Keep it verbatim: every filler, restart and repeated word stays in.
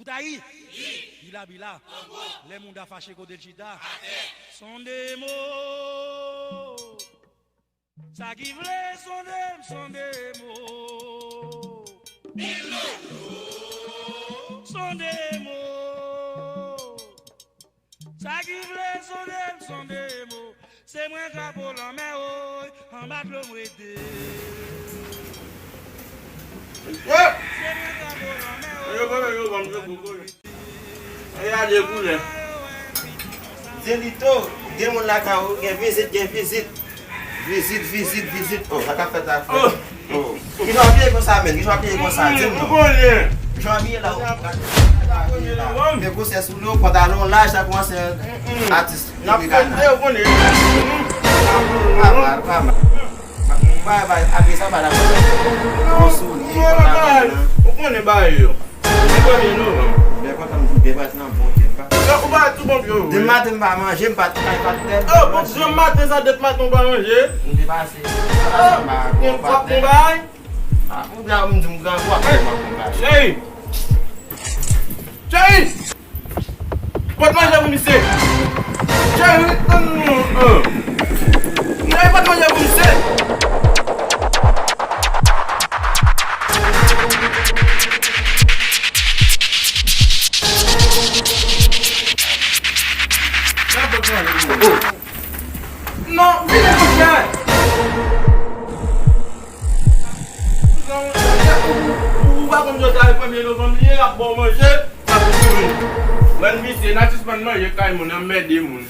Tayi. Bila, bila. Lè moun ta fache kote l chita. Sonde mo. Sa ki vle sonde m, sonde mo. Sonde mo. Sa ki vle sonde m, sonde mo. Se mwen drapo lanmè, woy, anba dlo m rete. Se mwen drapo lanmè, woy. Di Lito, gen moun lakay ou, gen vizit, gen vizit. Vizit, vizit, vizit. Oh, sa k ap fèt la, frè? Oh. Kijan w abiye konsa, menn? Kijan w abiye konsa? Di m non. Jan w abiye la, ou gade. Men gwosè sou nou, pantalon laj, sa kòmanse atis. N ap fè, ou konnen. Pa mal, pa mal. Bay, bay, abiye sa, bay la. Bon soulye, pantalon nan. Ou konnen bagay yo. Mwen premye novanm. Byen kontan m di byen pati nan bon pye m pa. Yo, ou pa tou bon pye w. Demen maten m pa manje, m pa t kay pa t tèt. Oh, bon, demen maten sa, demen maten ou pa manje? M te pase. Oh, m pa yon fwa konbay. Ah, m gran, m di m grangou ap fè m ap konbay. Cheri! Cheri! Pot manje pou misye. Cheri, tann mwen. Cheri, pot manje pou misye. Non, vini kounye a. Ou pa konn jodi a premye novanm li ye, ap ba w manje, ap kouri. Bann visye, n a sispann manje kay moun, anmède moun.